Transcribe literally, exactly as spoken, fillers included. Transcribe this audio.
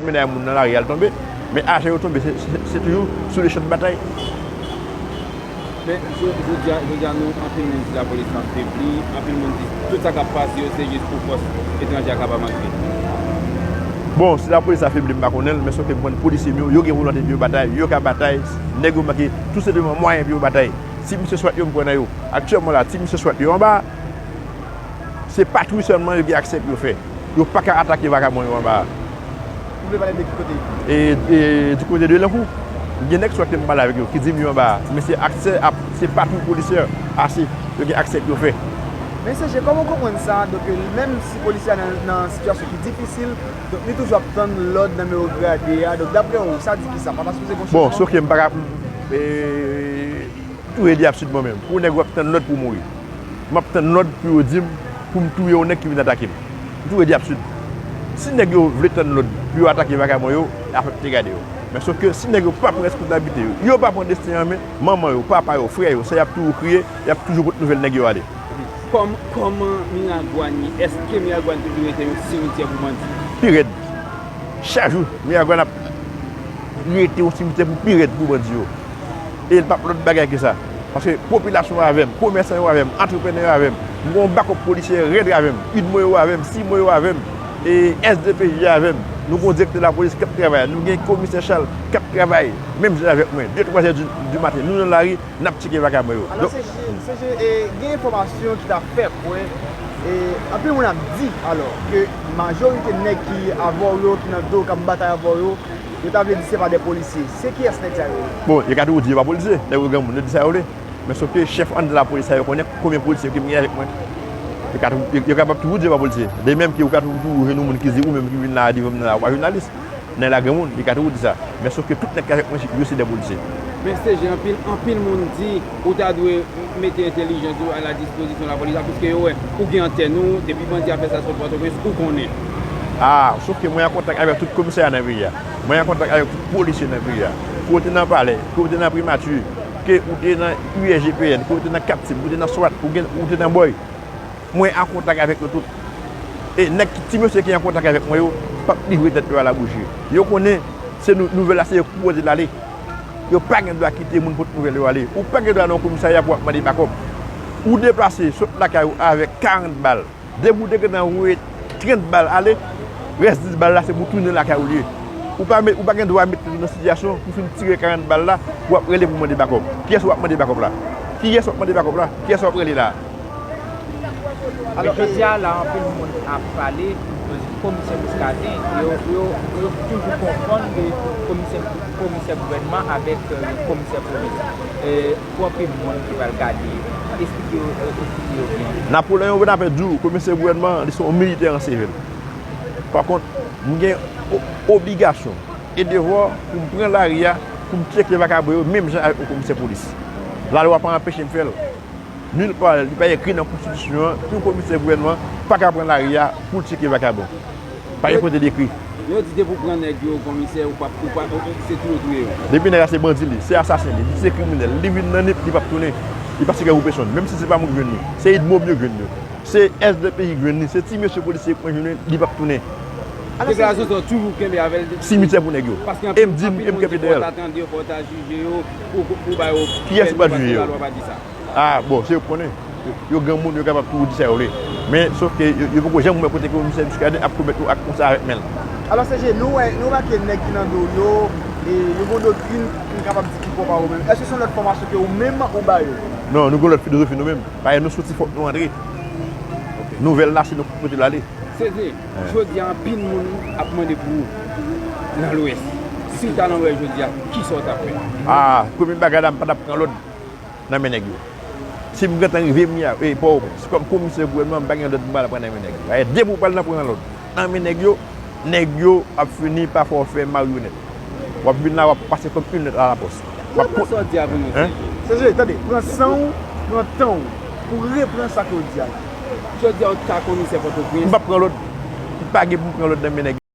Mennaj moun nan lari al tonbe, men ajan yo tonbe, se, se, se toujou sou le chan de batay. Men, jodi a, jodi a nou, anpil moun di lapolis pa febli, anpil moun di tout sa k ap pase yo se jis pou fòs etranje a kapab antre. Bon, si lapolis afebli, m pa konnen l, men sòke m konn polisye m yo, yo gen volonte pou yo batay, yo ka batay, nèg yo manke tou senpleman mwayen pou yo batay. Ti misye swat yo, m kwè nan yo. Aktyèlman la, ti misye swat yo anba, se patwouy sèlman yo gen aksè pou yo fè. Yo pa ka atake vakabon yo anba a. Ou vle pale de ki kote? E, e, di kote de Lankou. Gen nèg swat ke m pale avèk yo, ki di m yo anba a. Men se aksè ap, se patwouy polisyè ase, yo gen aksè pou yo fè. Men Seje, kòman w konprann sa? Donk, menm si polisye a nan, nan sitiyasyon ki difisil, donk li toujou ap tann lòd nan men wo grade a. Donk, daprè ou, sa di ki sa? Pa ta sipoze gon chanjman? Bon, sòke m pa ka. E, M touye de absid mwen menm. Pou nèg yo ap tann lòd pou mouri. M ap tann lòd pou yo di m pou m touye yon nèg ki vin atake m. M touye de absid. Si nèg yo vle tann lòd pou yo atake vakabon yo, afè te gade yo. Men sòf ke si nèg yo pa pran responsablite yo, yo pa pran desten an men, manman yo, papa yo, frè yo, sa y ap toujou kriye, y ap toujou pot nouvèl nèg yo ale. Kòm, kòman Miragwàn ye? Èske Miragwàn toujou rete yon simityè pou bandi? Pi rèd. Chak jou, Miragwàn ap rete yon simityè pou pi rèd pou bandi yo. E l p ap lòt bagay ke sa. Paske popilasyon an avè m, komèsan yo avè m, antreprenè yo avè m. M gen yon bakòp polisyè rèd avè m, UDMO yo avè m, CIMO yo avè m, e SDPJ avè m. Nou gen yon direktè lapolis k ap travay, nou gen komisè Charles k ap travay menm jan avèk mwen, de, twa zè di, di maten, nou nan lari, n ap tcheke vakabon yo. Alò, Donk, CG, CG, e, gen enfòmasyon ki ta fè kwè, e, anpil moun ap di, alò, ke majorite nèg ki avè w yo, ki nan do w, k ap batay avè w yo, yo ta vle di se pa de polisye. Se kiyès nèg sa yo ye? Bon, yo ka toujou di yo pa polisye. Nèg yo granmoun, yo di sa yo vle. Men sòf ke chèf anndan lapolis sa yo konnen konbyen polisye ke m gen avèk mwen. Yo ka tou-, yo, yo kapab toujou di yo pa polisye. De menm ke ou ka toujou, toujou jwenn yon moun ki di ou menm ki vin la devan m nan la, ou pa jounalis. Nan la granmoun, li ka toujou di sa. Men sòf ke tout nèg ki avèk mwen, yo se de polisye. Men CG, anpil, anpil moun di ou ta dwe mete entèlijans ou a la dispozisyon lapolis la, piske yo wè ou gen antèn ou, depi bandi ap fè sa sot Pòtoprens, ou konnen. Ah, sòf ke mwen an kontak avèk tout komisarya nan peyi a. Mwen an kontak avèk tout polisye nan peyi a. Ke w te nan palè, ke w te nan primati, ke w te nan USGPN, ke w te nan Captiv, ke w te nan swat, ou gen, ou te nan bòy. Mwen an kontak avèk yo tout. E nèg ki, ti mesye ki an kontak avèk mwen yo, p ap livre tèt yo a la bouji. Yo konnen se nou, nouvèl la se yo ki poze l ale. Yo pa gen dwa kite moun pot nouvèl yo ale. Ou pa gen dwa nan yon komisarya pou w ap mande bakòp. Ou deplase sot lakay ou avèk karant bal. Depi w te gentan voye trant bal ale, rès dis bal la se pou tounen lakay ou li ye. Ou pa met, ou pa gen dwa met tèt ou nan sitiyasyon pou fin tire karant bal la, pou w ap rele pou mande bakòp. Kiyès w ap mande bakòp la? Kiyès w ap mande bakòp la? Kiyès w ap rele la? Alò, jodi a la, anpil moun ap pale, yo di Komisè Muscadin, yo, yo, yo toujou konfonn de komisè, komisè gouvènman avèk, euh, komisè polis. Euh, pou anpil moun ki pral gade, esplike yo, euh, esplike yo byen. Napoleon Bonaparte di w, komisè gouvènman, li se yon militè an sivil. Pa kont, m gen o-, obligasyon e devwa pou m pran lari a, pou m tcheke vakabon yo, menm jan avèk yon komisè polis. Lalwa pa anpeche m fè l. Nil pa, li pa ekri nan konstitisyon an, pou komisè gouvènman pa ka pran lari a pou l tcheke vakabon. Pa gen kote li ekri. Yo di depi w pran nèg yo, komisè, ou p ap, ou pa, ou, se touye w touye yo. Depi nèg la se bandi li, se asasen li, li se kriminèl, li vin nan Nip, li p ap tounen. Li pa sere pou pèsonn, menm si se pa mwen ki jwenn li. Se UDMO m yo ki jwenn li. Se SDPJ ki jwenn li, se ti mesye polisye k mwen jwenn li, li p ap tounen. Deklarasyon sa w toujou kenbe avè l. Simitè pou nèg yo. E m di, e m kenbe dèyè l. Fò w ta tande yo, fò w ta jije yo, pou, pou, pou ba yo pèn yo, paske lalwa pa di sa. Ah, bon, se yo k konnen. Yo granmoun, yo kapab toujou di sa yo vle. Men, sòf ke yo, yo poko janm wè kote ke komisè Muscadin ap komèt yon ak konsa avèk men l. Alò, CG, nou wè, nou remake nèg ki nan do w yo, e yo gen yon doktrin, m kapab di ki pwòp a ou menm. Èske se yon lòt fòmasyon ke ou menm ou ba yo? Non, nou gen yon lòt filozofi nou menm. Paske nou soti fòk nou antre. Nouvèl la, se nou k pote l ale. CG, jodi a, anpil moun ap mande pou ou nan Lwès. Si w ta nan Lwès jodi a, kisa w t ap fè? Ah, premye bagay la, m pa t ap pran lòd nan men nèg yo. Si m gentan rive Miami, e, Pòtoprens, kòm komisè gouvènman, m pa gen lòd m pral pran nan men nèg yo. Paske depi w pral nan pran lòd nan men nèg yo, nèg yo ap fini pa fè w fè maryonèt. W ap vin la, w ap pase kòm yon lèt alapòs. Ki apre sa w di a pou nou, CG? CG, tande, pran san w, pran tan w, pou repran sa ke w di a la. Jodi a, ou ta komisè Pòtoprens. M p ap pran lòd. M pa gen pou m pran lòd nan men nèg.